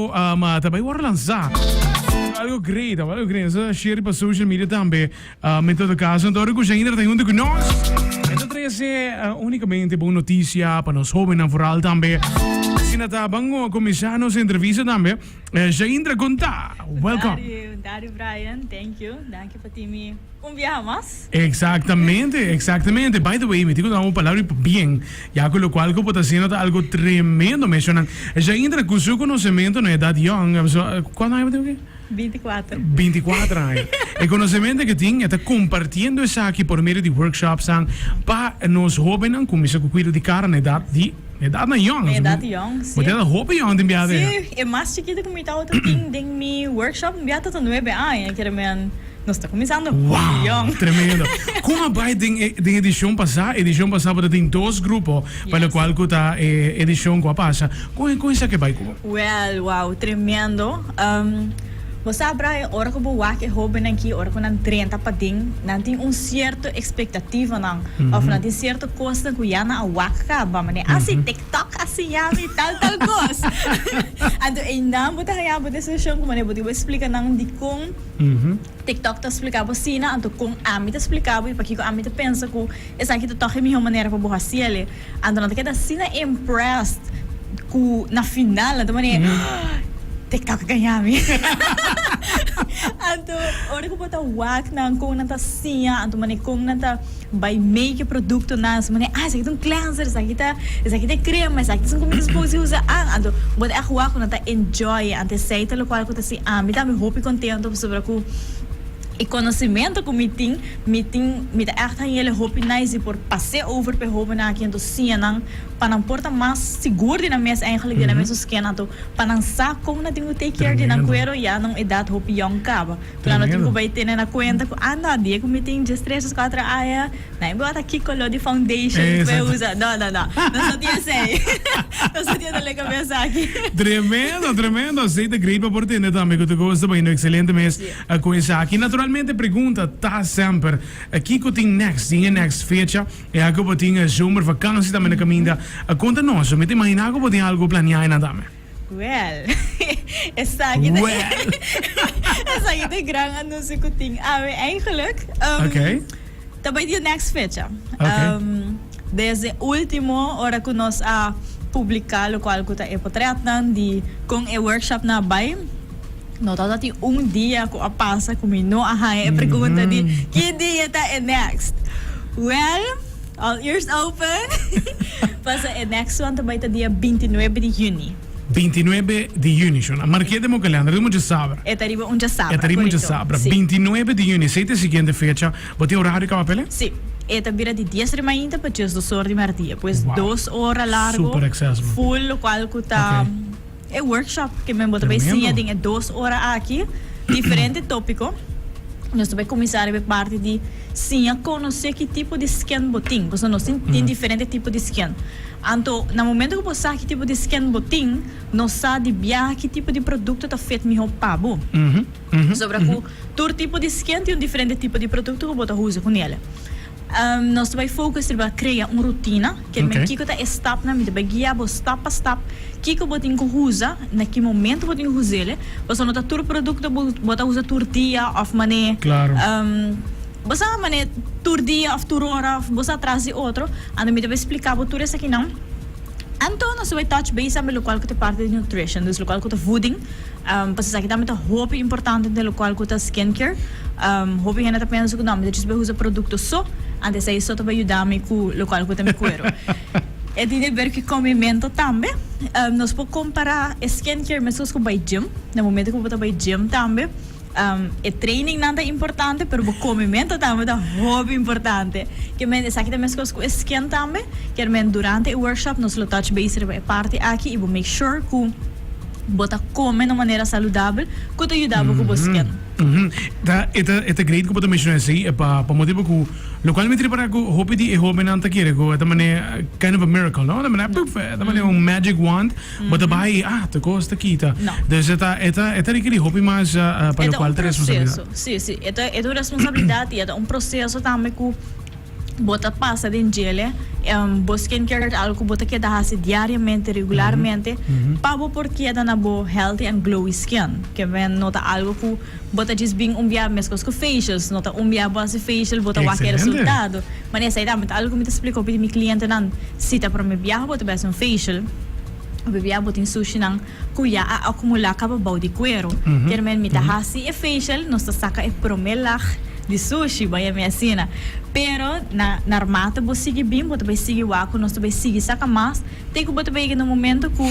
Ta bai wòrdu lansá. Algo great, algo great. Nos a share pa social media tambe. Um, en todo caso, anto ora cu Jaindra ta hunto cu nos, e ta trece unicamente bon noticia pa nos hobennan vooral tambe. Asina ta, ban cuminsa nos entrevista tambe. Jaindra, con ta? Welcome. Dari, dari Brian, thank you. Danki pa tin mi un biaha mas. Exactamente, exactamente. By the way, mi tin cu duna un palabra di pabien, ya cu locual cu bo ta haciendo ta algo tremendo, mencionan. Jaindra, cu su conocemento na edad young, cuanto aña bo tin aki? Binticuater. Binticuater aña. E conocemento cu e tin, e ta compartiendo esaki por medio di workshopsnan pa nos hobennan cuminsa cu cuido di cara na edad di, na edadnan young. Na edad young, si. Bo ta hopi young tin biaha den. Si, e mas chikito cu mi tabata tin den mi workshop, mi biaha ta ta nuebe aña, kere men. Nos ta kuminsando Wow, yong. tremendo. Kon a bai den e den edishon pasá? Edishon pasá bo ta tin dos grupo pa Yes. lokual ku ta e edishon ku a pasa. Kon kon esaki a bai ku bo? Wèl, wow, tremendo. Bo sa Brian, ora ku bo wak e hóbennan aki, ora ku nan drenta paden, nan tin un sierto ekspektativanan òf nan tin sierto kosnan ku ya nan a wak kaba. Manera, ah si, TikTok a siña mi tal tal kos. Anto einan bo ta haña bo desishon ku manera bo tin ku splika nan dikon. TikTok ta splika bo asina, anto kon ami ta splika bo i pakiko ami ta pensa ku esaki ta tòg e mihó manera pa bo hasi el. Anto nan ta keda asina impressed ku na final nan ta manera, TikTok a gaña mi. Anto ora ku bo ta wak nan kon nan ta siña, anto manera kon nan ta Bai make e productonan su manera, ah esaki ta un cleanser, esaki ta esaki ta e crema, esaki ta esun cu mi ta suppose di usa an. Anto bo ta echt wak cu nan ta enjoy e. Anto esey ta locual cu ta haci ami tambe hopi contento pasobra cu e conocimento cu mi tin, mi tin mi ta echt haña hopi nice di por pas'e over pa e hobennan aki anto siña nan pa nan por ta mas sigur di nan mes eigenlijk di nan mes skena anto pa nan sa con nan tin cu take care di nan cuero ya na un edad hopi yong caba. Nan no tin ku bai tene na kuenta ku anda dia ku mi tin diestres dieskuater aña nan e bota ki koló di foundation mi puede usa. No, no, no. Nos no tin esei. Nos no tin dole kabesa aki. Tremendo, tremendo. Esei ta great pa por tende tambe ku ta gosta bayendo excelente mes ku esaki. Naturalmente pregunta ta semper kiko tin next, tin e next fecha? Ya ku bo tin zomervakantie tambe na kaminda. Konta nos, mi ta imagina ku bo tin algo planea einan tambe. Well, esaki ta Well. esaki ta e gran anuncio cu tin awe eigenlijk. Um, Okay. Ta bay di e next fecha. Okay. Um, desde ultimo ora cu nos a publica locual cu ta e potretnan di con e workshopnan a bay, no tabata tin un dia cu a pasa cu mi no a haya e pregunta di ki dia ta e next. Well, All ears open. Pasa e next one ta bai ta dia 29 di juni. 29 di juni, shona. Mark'é den bo kalender, riba un djasabra. E ta riba un djasabra, E ta riba un korekto. djasabra. Sí. 29 di juni, esei ta e siguiente fecha. Bo tin orario kaba p'e? Sí. E ta bira di dies di mainta pa diesdos or di merdia. Pues Wow. dos ora largo. Super accessible. Full, lokual ku ta Ok. e workshop ke men bo ta bai Tremendo. siña den e dos ora aki diferente tópiko. Nos ta bai kuminsá riba e parti di siña konosé ki tipo di skin bo tin, pasobra nos tin tin diferente tipo di skin. Anto na momento ku bo sa ki tipo di skin bo tin, nos sa di biaha ki tipo di produkto ta fit mihó pa bo. Pasobra ku tur tipo di skin tin un diferente tipo di produkto ku bo ta usa ku nel. Nos ta bai focus riba crea un rutina, ker men kiko ta e stapnan, mi ta bai guia bo stap pa stap kiko bo tin ku usa, na ki momento bo tin ku us'el, pasobra no ta tur producto bo bo ta usa tur dia of mane bo sa mane tur dia of tur ora of bo sa tras di otro, anto mi ta bai splica bo tur esakinan. Anto nos ta bai touch base tambe locual ku ta parti di nutrition, dus locual ku ta voeding. Pasobra esaki tambe ta hopi importante den locual cu ta skincare. Hopi hende ta pensa cu no, mi ta djis bay usa producto so, antes esey so ta bay yuda mi cu locual cu ta mi cuero. E tin di ber cu comimento tambe. Nos por compara e skincare mescos cu bay gym. Na momento cu bo ta bay gym tambe, e trainingnan ta importante, pero bo comimento tambe ta hopi importante. Ke men esaki ta mescos cu e skin tambe. Kier men durante e workshop nos lo touch base riba e parti aki y bo make sure cu. Bo ta come na un manera saludabel cu ta yuda bo cu bo skin. Ta, e ta, e ta great cu bo ta menciona esey, pa, pa motibo cu locual mi ta ripara cu hopi di e hobennan ta kere cu e ta mane kind of a miracle, no? Ta mane puf, e ta mane un magic wand, bo ta bay y ah, tur cos ta kita. No. Dus e ta, e ta, e ta rekeri hopi mas pa E ta locual un ta responsabilidad. proceso. Si, si. E ta, e ta un responsabilidad y e ta un proceso tambe cu. Bo ta pasa den djele. Bo skincare ta algo ku bo ta keda hasi diariamente, regularmente, pa bo por keda na bo healthy and glowy skin. Ke men no ta algo ku bo ta djis bin un bia meskos ku facials. No ta un bia bo hasi facial bo ta wak e resultado. Manera esei tambe ta algo ku mi ta splika hopi di mi klientenan. Si ta prome biaha bo ta bai hasi un facial, hopi bia bo tin sushinan ku ya a akumulá kaba bou di kueru. Kermen mi ta hasi e facial, nos ta saka e promé lag di sushi, bai yam'é asina. Pero na narmate bo sigui bin, bo ta bai sigui wak ku nos ta bai sigui saka mas, te ku bo ta bai yega na un momento ku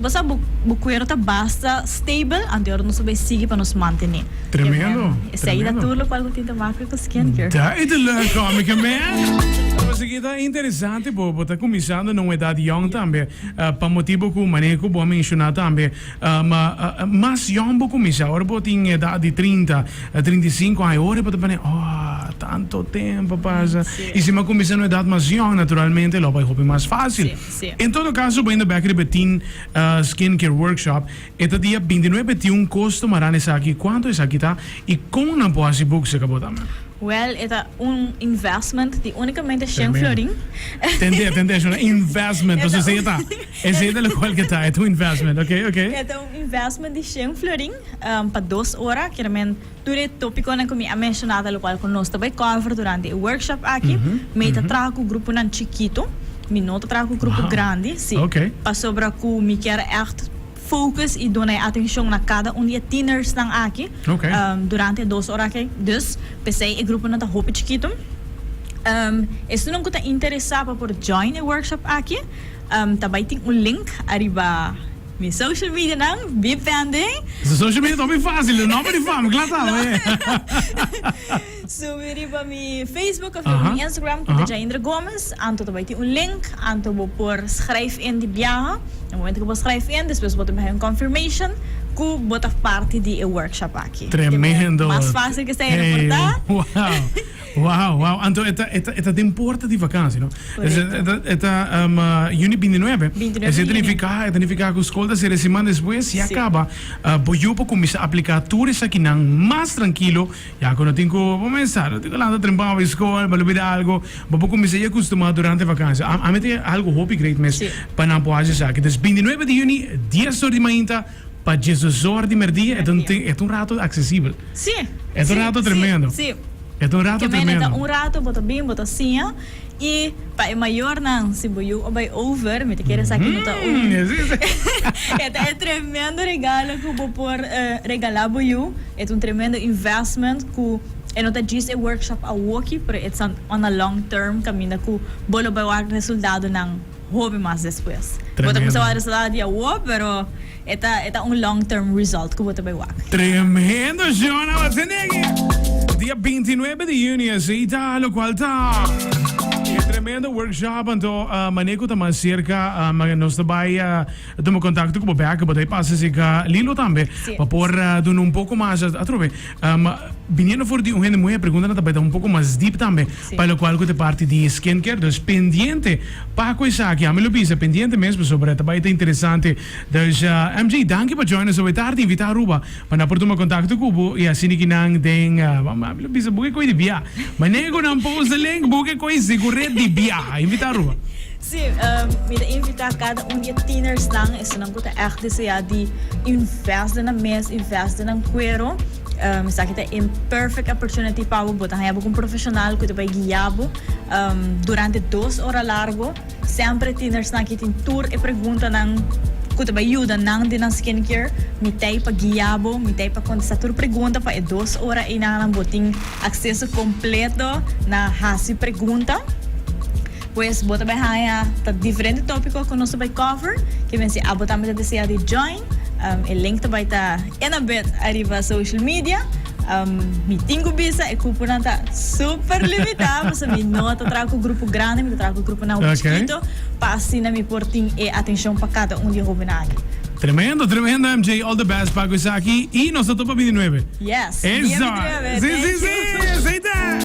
bo sa bo bo kueru ta basta stable, anto e ora nos ta bai sigui pa nos mantené. Tremendo, Esei ta tremendo. tur lokual ku tin ta maka ku skincare. Duidelijk, Comica Man. Pasobra ta interesante bo bo ta kuminsando na un edat yong tambe. Pa motibu ku manera ku bo a menshoná tambe, mas yòn bo kuminsá, ora bo tin edat di trinta, 35 aña, ora bo ta pone, oh, tanto tempu a pasa. I si bo a kuminsá na un edat mas yòn, naturalmente lo bai hopi mas fásil. En todo kaso, bo ainda bèk riba e Teen Skincare Workshop. E ta dia 29 tin un kosto mará na esaki. Kuantu esaki ta i kon nan por hasi boek serka bo tambe? Wel, e ta un investment di unicamente shen florin. Tende, tende, es un investment, pasobra esei e ta. Esei ta locual ke ta, e ta un investment, ok, ok. E ta un investment di shen florin pa dos ora, kiermen tur e topiconan ku mi a menciona ta locual ku nos ta bai cover durante e workshop aki. Mi ta traha ku gruponan chikito, mi no ta traha ku grupo grandi, si, pasobra ku mi kier echt focus y duna e atencion na cada un di e tienersnan aki durante e dos ora aki. Dus, p'esey e gruponan ta hopi chikito. Esunnan cu ta interesa pa por join e workshop aki, ta bay tin un link ariba mi social medianan, be pending. Su social media ta hopi facil, e nomber di fam, cla ta we. Subi riba mi Facebook of riba mi Instagram ku ta Jaindra Gomez, anto ta bai tin un link, anto bo por schrijf in di biaha. Na momento ku bo schrijf in, despues bo ta bai un confirmation ku bo ta parti di e workshop aki. Tremendo. Mas fácil ke esei no por ta. Wow, wow, wow. Anto e ta, e ta, e ta den porta di vakantie, no? Correcto. E ta, e ta juni 29. 29 Esei di ta juni. nifiká, e ta nifiká ku skol ta sera e siman despues, si a Sí. kaba, bo yu por kuminsá apliká tur esakinan mas trankilo. Ya ku no tin ku bo mesa, no tin ku lanta trempao bai skol, bo lo bira algo, bo por kuminsá ya kustumá durante vakansia. A mi ta algo hopi great mes pa nan por hasi esaki. Dus 29 di yüni, dies or di mainta pa diesdos or di merdia, e ta un e ta un rato aksesibel. Sí. E ta un rato tremendo. Sí. E ta un rato Ke mene ta tremendo. un rato bo ta bin, bo ta siña i pa e mayornan si bo yu a bai over, mi ta kere esaki no ta un e ta e tremendo regalo ku bo por regalá bo yu. E ta un tremendo investment ku e no ta djis e workshop awoki pero it's on on a long term kaminda ku bo lo bai wak resultadonan hopi mas despues. Bo ta kuminsá wak resultado di awo pero e ta e ta un long term result ku bo ta bai wak. Tremendo shona wat senegi! Dia 29 di juni esei ta lokual ta e tremendo workshop anto mane ku ta mas serka nos ta bai Tuma contacto cu bo bek, bo ta pasa cerca Lilo tambe, Sí. pa por duna un poco mas, atrobe, biniendo for di un hende muhe, preguntanan ta bay ta un poco mas deep tambe, Sí. pa locual cu ta parti di skincare, dus pendiente pa cu esaki, ami lo bisa pendiente mes, pasobra ta bay ta interesante. Dus, MJ, danki pa join nos awe tardi, invita Aruba pa nan por tuma contacto cu bo y asina ki nan den, ami lo bisa buke coy di bia, manera cu nan post e link, buke coy sigure di bia, invita Aruba. Sí, mi ta invitá kada un di e tienersnan, esunnan ku ta ègt deseá di invest den nan mes, invest den nan kuero. Esaki ta e perfect opportunity pa bo. Bo ta haña bo ku un profeshonal ku ta bai guia bo durante dos ora largo. Semper e tienersnan aki tin tur e preguntanan ku ta bai yuda nan den nan skincare. Mi ta ei pa guia bo, mi ta ei pa kontestá tur pregunta pa e dos ora einan bo tin akseso kompleto na hasi pregunta. Pues bo ta bai haña ta diferente tópiko ku nos ta bai cover. Ke men si abo tambe ta desea di join, e link ta bai ta ena bit ariba social media. Mi tin ku bisa e kuponan ta super limitá pasobra mi no ta traha ku grupo grandi, mi ta traha ku gruponan hopi chikito pa asina mi por tin e atenshon pa kada un di e hóbennan aki. Tremendo, tremendo MJ, all the best pa ku esaki y nos ta topa 29. Yes, dia Eso! 29, Si, thank si, si, you. esei ta!